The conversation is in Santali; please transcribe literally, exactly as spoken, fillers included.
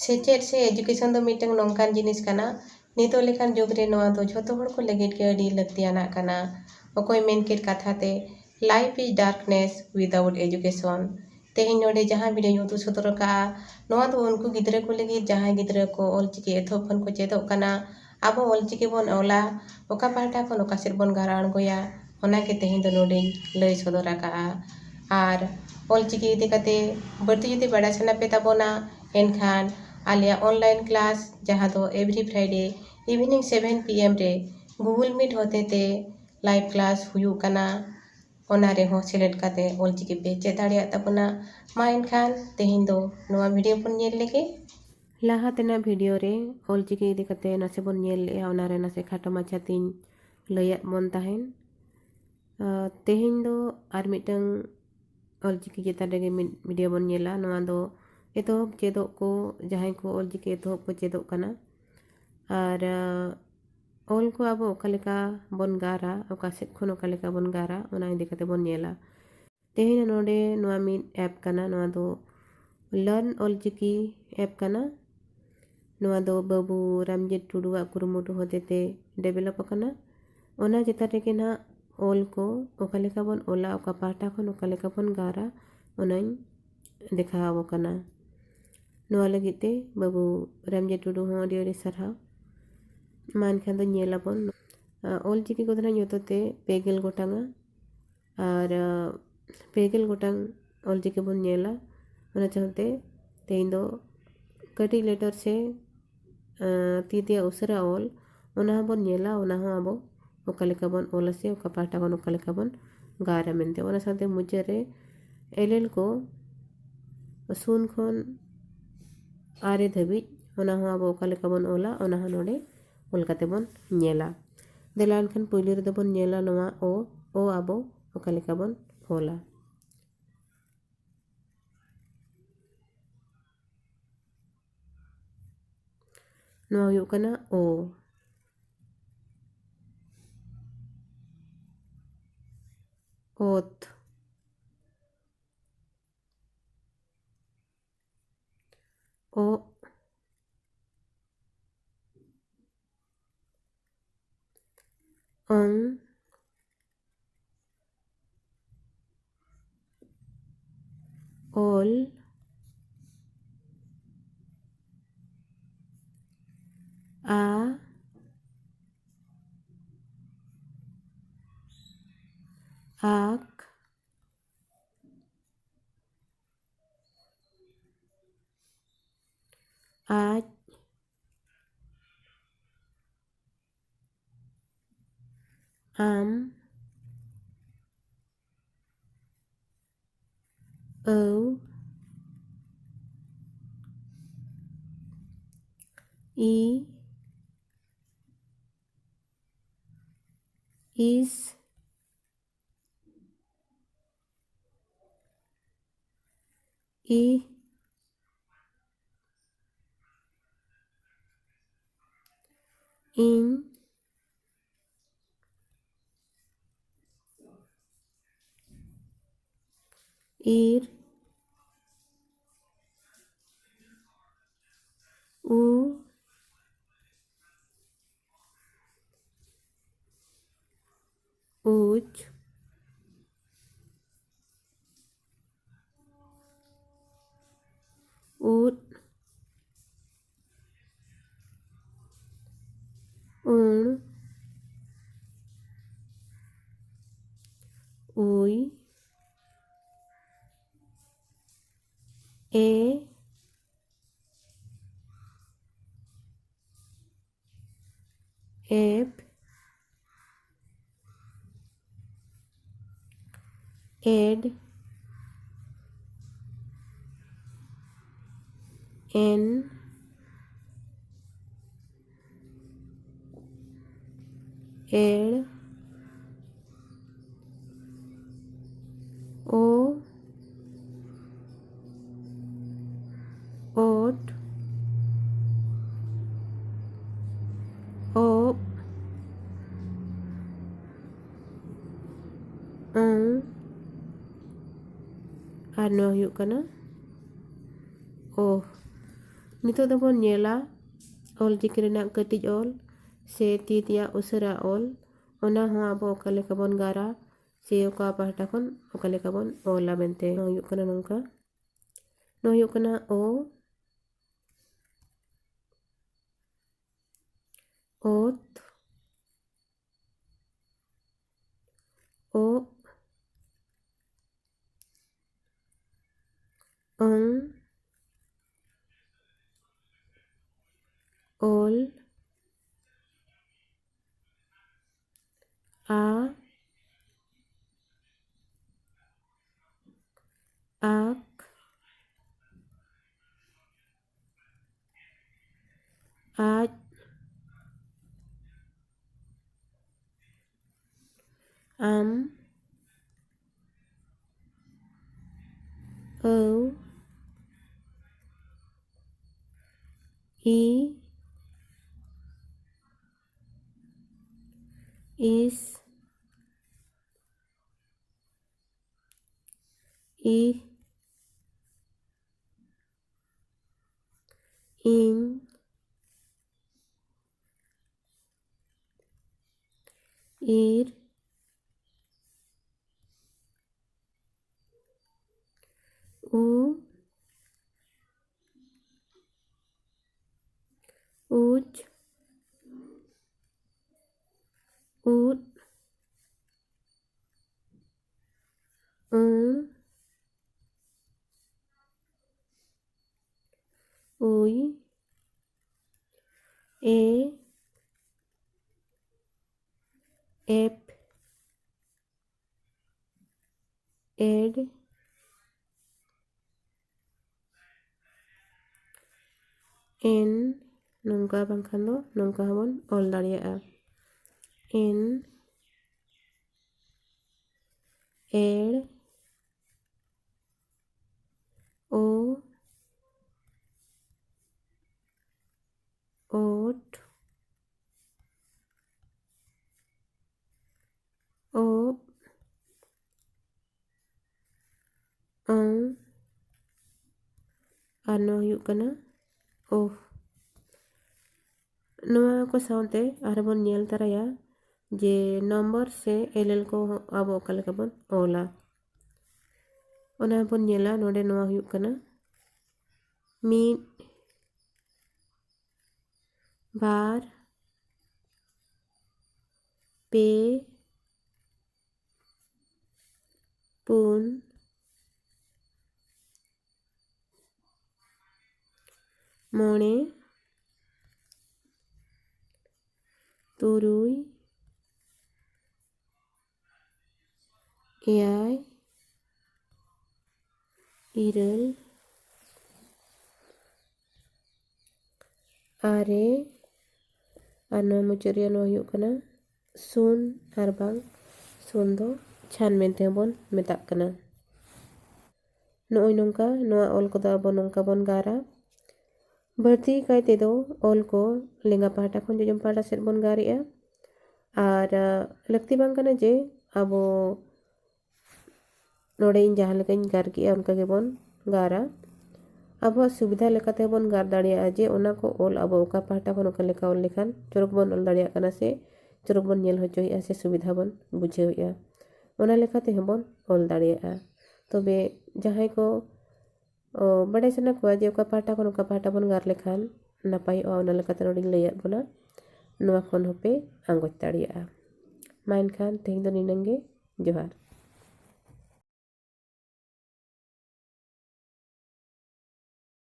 ᱥᱮᱪᱮᱫ ᱥᱮ education ᱫᱚ ᱢᱤᱫᱴᱟᱝ ᱱᱚᱝᱠᱟᱱ ᱡᱤᱱᱤᱥ ᱠᱟᱱᱟ, ᱱᱤᱛᱚᱜ ᱞᱮᱠᱟᱱ ᱡᱩᱜᱽ ᱨᱮ ᱱᱚᱣᱟ ᱫᱚ ᱡᱷᱚᱛᱚ ᱦᱚᱲ ᱠᱚ ᱞᱟᱹᱜᱤᱫ ᱜᱮ ᱟᱹᱰᱤ ᱞᱟᱹᱠᱛᱤᱭᱟᱱᱟᱜ ᱠᱟᱱᱟ᱾ ᱚᱠᱚᱭ ᱢᱮᱱ ᱠᱮᱫ ᱠᱟᱛᱷᱟ ᱛᱮ, "Life is darkness without education." ᱛᱮᱦᱮᱧ ᱱᱚᱰᱮ ᱡᱟᱦᱟᱸ video ᱤᱧ ᱩᱫᱩᱜ ᱥᱚᱫᱚᱨ ᱟᱠᱟᱫᱼᱟ, ᱱᱚᱣᱟ ᱫᱚ ᱩᱱᱠᱩ ᱜᱤᱫᱽᱨᱟᱹ ᱠᱚ ᱞᱟᱹᱜᱤᱫ ᱡᱟᱦᱟᱸᱭ ᱜᱤᱫᱽᱨᱟᱹ ᱠᱚ ᱚᱞᱪᱤᱠᱤ ᱮᱛᱚᱦᱚᱵ ᱠᱷᱚᱱ ᱠᱚ ᱪᱮᱫᱚᱜ ᱠᱟᱱᱟ᱾ ᱟᱵᱚ ᱚᱞᱪᱤᱠᱤ ᱵᱚᱱ ᱚᱞᱟ, ᱚᱠᱟ ᱯᱟᱦᱴᱟ ᱠᱷᱚᱱ ᱚᱠᱟ ᱥᱮᱫ ᱵᱚᱱ ᱜᱟᱨᱟ ᱟᱬᱜᱚᱭᱟ, ᱚᱱᱟ ᱜᱮ ᱛᱮᱦᱮᱧ ᱫᱚ ᱱᱚᱰᱮᱧ ᱞᱟᱹᱭ ᱥᱚᱫᱚᱨ ᱟᱠᱟᱫᱼᱟ᱾ ᱟᱨ ᱚᱞᱪᱤᱠᱤ ᱤᱫᱤ ᱠᱟᱛᱮ ᱵᱟᱹᱲᱛᱤ ᱡᱩᱫᱤ ᱵᱟᱲᱟᱭ ᱥᱟᱱᱟ ᱯᱮ ᱛᱟᱵᱚᱱᱟ, ᱮᱱᱠᱷᱟᱱ ᱟᱞᱮᱭᱟᱜ online class, ᱡᱟᱦᱟᱸ ᱫᱚ every Friday evening seven P M ᱨᱮ Google Meet ᱦᱚᱛᱮᱛᱮ live class ᱦᱩᱭᱩᱜ ᱠᱟᱱᱟ, ᱚᱱᱟ ᱨᱮᱦᱚᱸ ᱥᱮᱞᱮᱫ ᱠᱟᱛᱮ ᱚᱞᱪᱤᱠᱤ ᱯᱮ ᱪᱮᱫ ᱫᱟᱲᱮᱭᱟᱜ ᱛᱟᱵᱚᱱᱟ᱾ ᱢᱟ ᱮᱱᱠᱷᱟᱱ ᱛᱮᱦᱮᱧ ᱫᱚ ᱱᱚᱣᱟ video ᱵᱚᱱ ᱧᱮᱞ ᱞᱮᱜᱮ᱾ ᱞᱟᱦᱟ ᱛᱮᱱᱟᱜ video ᱨᱮ ᱚᱞᱪᱤᱠᱤ ᱤᱫᱤ ᱠᱟᱛᱮ ᱱᱟᱥᱮ ᱵᱚᱱ ᱧᱮᱞ ᱞᱮᱜᱼᱟ, ᱚᱱᱟ ᱨᱮ ᱱᱟᱥᱮ ᱠᱷᱟᱴᱚ ᱢᱟᱪᱷᱟ ᱛᱤᱧ ᱞᱟᱹᱭᱟᱫ ᱵᱚᱱ ᱛᱟᱦᱮᱱ᱾ ᱟᱨ ᱛᱮᱦᱮᱧ ᱫᱚ ᱟᱨ ᱢᱤᱫᱴᱟᱝ ᱚᱞᱪᱤᱠᱤ ᱪᱮᱛᱟᱱ ᱨᱮᱜᱮ ᱢᱤᱫ video ᱵᱚᱱ ᱧᱮᱞᱟ᱾ ᱱᱚᱣᱟ ᱫᱚ ᱮᱛᱚᱦᱚᱵ ᱪᱮᱫᱚᱜ ᱠᱚ, ᱡᱟᱦᱟᱸᱭ ᱠᱚ ᱚᱞᱪᱤᱠᱤ ᱮᱛᱚᱦᱚᱵ ᱠᱚ ᱪᱮᱫᱚᱜ ᱠᱟᱱᱟ, ᱟᱨ, ᱟᱸ, ᱚᱞ ᱠᱚ ᱟᱵᱚ ᱚᱠᱟ ᱞᱮᱠᱟ ᱵᱚᱱ ᱜᱟᱨᱟ, ᱚᱠᱟ ᱥᱮᱫ ᱠᱷᱚᱱ ᱚᱠᱟ ᱞᱮᱠᱟ ᱵᱚᱱ ᱜᱟᱨᱟ, ᱚᱱᱟ ᱤᱫᱤ ᱠᱟᱛᱮ ᱵᱚᱱ ᱧᱮᱞᱟ᱾ ᱛᱮᱦᱮᱧ ᱱᱚᱰᱮ ᱱᱚᱣᱟ ᱢᱤᱫ app ᱠᱟᱱᱟ, ᱱᱚᱣᱟ ᱫᱚ Learn Olchiki app ᱠᱟᱱᱟ᱾ ᱱᱚᱣᱟ ᱫᱚ ᱵᱟᱹᱵᱩ ᱨᱟᱢᱡᱤᱛ ᱴᱩᱰᱩᱣᱟᱜ ᱠᱩᱨᱩᱢᱩᱴᱩ ᱦᱚᱛᱮᱛᱮ develop ᱟᱠᱟᱱᱟ᱾ ᱚᱱᱟ ᱪᱮᱛᱟᱱ ᱨᱮᱜᱮ ᱱᱟᱦᱟᱜ ᱚᱞ ᱠᱚ ᱚᱠᱟ ᱞᱮᱠᱟ ᱵᱚᱱ ᱚᱞᱟ, ᱚᱠᱟ ᱯᱟᱦᱴᱟ ᱠᱷᱚᱱ ᱚᱠᱟ ᱞᱮᱠᱟ ᱵᱚᱱ ᱜᱟᱨᱟ, ᱚᱱᱟᱧ ᱫᱮᱠᱷᱟᱣ ᱟᱵᱚ ᱠᱟᱱᱟ᱾ ᱱᱚᱣᱟ ᱞᱟᱹᱜᱤᱫ ᱛᱮ ᱵᱟᱹᱵᱩ ᱨᱟᱢᱡᱤᱛ ᱴᱩᱰᱩ ᱦᱚᱸ ᱟᱹᱰᱤ ᱟᱹᱰᱤ ᱥᱟᱨᱦᱟᱣ᱾ ᱢᱟ ᱮᱱᱠᱷᱟᱱ ᱫᱚ ᱧᱮᱞ ᱟᱵᱚᱱ᱾ ᱟᱸ, ᱚᱞᱪᱤᱠᱤ ᱠᱚᱫᱚ ᱱᱟᱦᱟᱜ ᱡᱚᱛᱚ ᱛᱮ ᱯᱮ ᱜᱮᱞ ᱜᱚᱴᱟᱝᱟ᱾ ᱟᱨ, ᱟᱸ, ᱯᱮ ᱜᱮᱞ ᱜᱚᱴᱟᱝ ᱚᱞᱪᱤᱠᱤ ᱵᱚᱱ ᱧᱮᱞᱟ᱾ ᱚᱱᱟ ᱥᱟᱶᱛᱮ ᱛᱮᱦᱮᱧ ᱫᱚ ᱠᱟᱹᱴᱤᱡ letter ᱥᱮ, ᱟᱸ, ᱛᱤ ᱛᱮᱭᱟᱜ ᱩᱥᱟᱹᱨᱟ ᱚᱞ, ᱚᱱᱟ ᱦᱚᱸᱵᱚᱱ ᱧᱮᱞᱟ, ᱚᱱᱟ ᱦᱚᱸ ᱟᱵᱚ ᱚᱠᱟ ᱞᱮᱠᱟ ᱵᱚᱱ ᱚᱞᱟ ᱥᱮ ᱚᱠᱟ ᱯᱟᱦᱴᱟ ᱠᱷᱚᱱ ᱚᱠᱟ ᱞᱮᱠᱟ ᱵᱚᱱ ᱜᱟᱨᱟ ᱢᱮᱱᱛᱮ᱾ ᱚᱱᱟ ᱥᱟᱶᱛᱮ ᱢᱩᱪᱟᱹᱫ ᱨᱮ ᱮᱞᱮᱞ ᱠᱚ ᱥᱩᱱ ᱠᱷᱚᱱ ᱟᱨᱮ ᱫᱷᱟᱹᱵᱤᱡ, ᱚᱱᱟ ᱦᱚᱸ ᱟᱵᱚ ᱚᱠᱟ ᱞᱮᱠᱟ ᱵᱚᱱ ᱚᱞᱟ, ᱚᱱᱟ ᱦᱚᱸ ᱱᱚᱰᱮ ᱚᱞ ᱠᱟᱛᱮ ᱵᱚᱱ ᱧᱮᱞᱟ᱾ ᱫᱮᱞᱟ ᱮᱱᱠᱷᱟᱱ ᱯᱩᱭᱞᱩ ᱨᱮᱫᱚ ᱵᱚᱱ ᱧᱮᱞᱟ ᱱᱚᱣᱟ ᱚ, ᱚ ᱟᱵᱚ ᱚᱠᱟ ᱞᱮᱠᱟ ᱵᱚᱱ ᱚᱞᱟ᱾ ᱱᱚᱣᱟ ᱦᱩᱭᱩᱜ ᱠᱟᱱᱟ ᱚ᱾ ᱚᱛ᱾ ᱚᱜ᱾ ᱚᱞ, ᱟ, ᱟᱠ, ᱟᱡ, ᱟᱢ, ᱟᱹᱣ, ᱤ, ᱤᱥ, ᱤ, ᱤᱧ, ᱤᱨ, ᱩ, ᱩᱪ, ᱩᱫ, ᱩᱬ, ᱩᱭ, ᱮ, ᱮᱯ, ᱮᱰ, ᱮᱱ, ᱮᱲ, ᱳ, ᱳᱴ, ᱳᱵ, ᱳᱝ, ᱟᱨ ᱱᱚᱣᱟ ᱦᱩᱭᱩᱜ ᱠᱟᱱᱟ ᱳᱦ᱾ ᱱᱤᱛᱚᱜ ᱫᱚᱵᱚᱱ ᱧᱮᱞᱟ ᱚᱞ ᱪᱤᱠᱤ ᱨᱮᱱᱟᱜ ᱠᱟᱹᱴᱤᱡ ᱚᱞ ᱥᱮ ᱛᱤ ᱛᱮᱭᱟᱜ ᱩᱥᱟᱹᱨᱟ ᱚᱞ, ᱚᱱᱟ ᱦᱚᱸ ᱟᱵᱚ ᱚᱠᱟ ᱞᱮᱠᱟ ᱵᱚᱱ ᱜᱟᱨᱟ ᱥᱮ ᱚᱠᱟ ᱯᱟᱦᱴᱟ ᱠᱷᱚᱱ ᱚᱠᱟ ᱞᱮᱠᱟ ᱵᱚᱱ ᱚᱞᱟ ᱢᱮᱱᱛᱮ᱾ ᱱᱚᱣᱟ ᱦᱩᱭᱩᱜ ᱠᱟᱱᱟ ᱱᱚᱝᱠᱟ᱾ ᱱᱚᱣᱟ ᱦᱩᱭᱩᱜ ᱠᱟᱱᱟ ᱚ, ᱚᱛ, ᱚᱜ, ᱚᱝ, ᱚᱞ, ᱟ, ᱟᱠ, ᱟᱡ, ᱟᱢ, ᱟᱹᱣ, ᱤ, ᱤᱥ, ᱤ, ᱤᱧ, ᱤᱨ, ᱩ, ᱩᱡ, ᱩᱫ, ᱩᱸ, ᱩᱭ, ᱮ, ᱮᱯ, ᱮᱰ, ᱮᱱ, ᱱᱚᱝᱠᱟ ᱵᱟᱝᱠᱷᱟᱱ ᱫᱚ ᱱᱚᱝᱠᱟ ᱦᱚᱸᱵᱚᱱ ᱚᱞ ᱫᱟᱲᱮᱭᱟᱜᱼᱟ᱾ ᱮᱱ, ᱮᱲ, ᱳ, ᱳᱴ, ᱳᱵ, ᱚᱝ, ᱟᱨ ᱱᱚᱣᱟ ᱦᱩᱭᱩᱜ ᱠᱟᱱᱟ ᱳᱦ᱾ ᱱᱚᱣᱟ ᱠᱚ ᱥᱟᱶᱛᱮ ᱟᱨᱦᱚᱸ ᱵᱚᱱ ᱧᱮᱞ ᱛᱟᱨᱟᱭᱟ ᱡᱮ ᱱᱚᱢᱵᱚᱨ ᱥᱮ ᱮᱞᱮᱞ ᱠᱚ ᱟᱵᱚ ᱚᱠᱟ ᱞᱮᱠᱟ ᱵᱚᱱ ᱚᱞᱟ᱾ ᱚᱱᱟ ᱵᱚᱱ ᱧᱮᱞᱟ᱾ ᱱᱚᱰᱮ ᱱᱚᱣᱟ ᱦᱩᱭᱩᱜ ᱠᱟᱱᱟ ᱢᱤᱫ, ᱵᱟᱨ, ᱯᱮ, ᱯᱩᱱ, ᱢᱚᱬᱮ, ᱛᱩᱨᱩᱭ, ᱮᱭᱟᱭ, ᱤᱨᱟᱹᱞ, ᱟᱨᱮ, ᱟᱨ ᱱᱚᱣᱟ ᱢᱩᱪᱟᱹᱫ ᱨᱮᱭᱟᱜ ᱱᱚᱣᱟ ᱦᱩᱭᱩᱜ ᱠᱟᱱᱟ ᱥᱩᱱ, ᱟᱨ ᱵᱟᱝ ᱥᱩᱱ ᱫᱚ ᱪᱷᱟᱱ ᱢᱮᱱᱛᱮ ᱦᱚᱸᱵᱚᱱ ᱢᱮᱛᱟᱜ ᱠᱟᱱᱟ᱾ ᱱᱚᱜᱼᱚᱭ ᱱᱚᱝᱠᱟ ᱱᱚᱣᱟ ᱚᱞ ᱠᱚᱫᱚ ᱟᱵᱚ ᱱᱚᱝᱠᱟ ᱵᱚᱱ ᱜᱟᱨᱟ᱾ ᱵᱟᱹᱲᱛᱤ ᱠᱟᱭ ᱛᱮᱫᱚ ᱚᱞ ᱠᱚ ᱞᱮᱸᱜᱟ ᱯᱟᱦᱴᱟ ᱠᱷᱚᱱ ᱡᱚᱡᱚᱢ ᱯᱟᱦᱴᱟ ᱥᱮᱫ ᱵᱚᱱ ᱜᱟᱨᱮᱜᱼᱟ᱾ ᱟᱨ, ᱟ, ᱞᱟᱹᱠᱛᱤ ᱵᱟᱝ ᱠᱟᱱᱟ ᱡᱮ ᱟᱵᱚ ᱱᱚᱰᱮ ᱤᱧ ᱡᱟᱦᱟᱸ ᱞᱮᱠᱟᱧ ᱜᱟᱨ ᱠᱮᱜᱼᱟ, ᱚᱱᱠᱟ ᱜᱮᱵᱚᱱ ᱜᱟᱨᱟ᱾ ᱟᱵᱚᱣᱟᱜ ᱥᱩᱵᱤᱫᱷᱟ ᱞᱮᱠᱟᱛᱮ ᱵᱚᱱ ᱜᱟᱨ ᱫᱟᱲᱮᱭᱟᱜᱼᱟ ᱡᱮ ᱚᱱᱟ ᱠᱚ ᱚᱞ ᱟᱵᱚ ᱚᱠᱟ ᱯᱟᱦᱴᱟ ᱠᱷᱚᱱ ᱚᱠᱟ ᱞᱮᱠᱟ ᱚᱞ ᱞᱮᱠᱷᱟᱱ ᱪᱚᱨᱚᱠ ᱵᱚᱱ ᱚᱞ ᱫᱟᱲᱮᱭᱟᱜ ᱠᱟᱱᱟ ᱥᱮ ᱪᱚᱨᱚᱠ ᱵᱚᱱ ᱧᱮᱞ ᱦᱚᱪᱚᱭᱮᱫᱼᱟ ᱥᱮ ᱥᱩᱵᱤᱫᱷᱟ ᱵᱚᱱ ᱵᱩᱡᱷᱟᱹᱣᱮᱫᱼᱟ, ᱚᱱᱟ ᱞᱮᱠᱟ ᱛᱮᱦᱚᱸ ᱵᱚᱱ ᱚᱞ ᱫᱟᱲᱮᱭᱟᱜᱼᱟ᱾ ᱛᱚᱵᱮ ᱡᱟᱦᱟᱸᱭ ᱠᱚ, ᱚ, ᱵᱟᱰᱟᱭ ᱥᱟᱱᱟ ᱠᱚᱣᱟ ᱡᱮ ᱚᱠᱟ ᱯᱟᱦᱴᱟ ᱠᱷᱚᱱ ᱚᱠᱟ ᱯᱟᱦᱴᱟ ᱵᱚᱱ ᱜᱟᱨ ᱞᱮᱠᱷᱟᱱ ᱱᱟᱯᱟᱭᱚᱜᱼᱟ, ᱚᱱᱟ ᱞᱮᱠᱟᱛᱮ ᱱᱚᱰᱮᱧ ᱞᱟᱹᱭᱟᱫ ᱵᱚᱱᱟ᱾ ᱱᱚᱣᱟ ᱠᱷᱚᱱ ᱦᱚᱸᱯᱮ ᱟᱸᱜᱚᱪ ᱫᱟᱲᱮᱭᱟᱜᱼᱟ᱾ ᱢᱟ ᱮᱱᱠᱷᱟᱱ ᱛᱮᱦᱮᱧ ᱫᱚ ᱱᱤᱱᱟᱹᱝ ᱜᱮ᱾ ᱡᱚᱦᱟᱨ᱾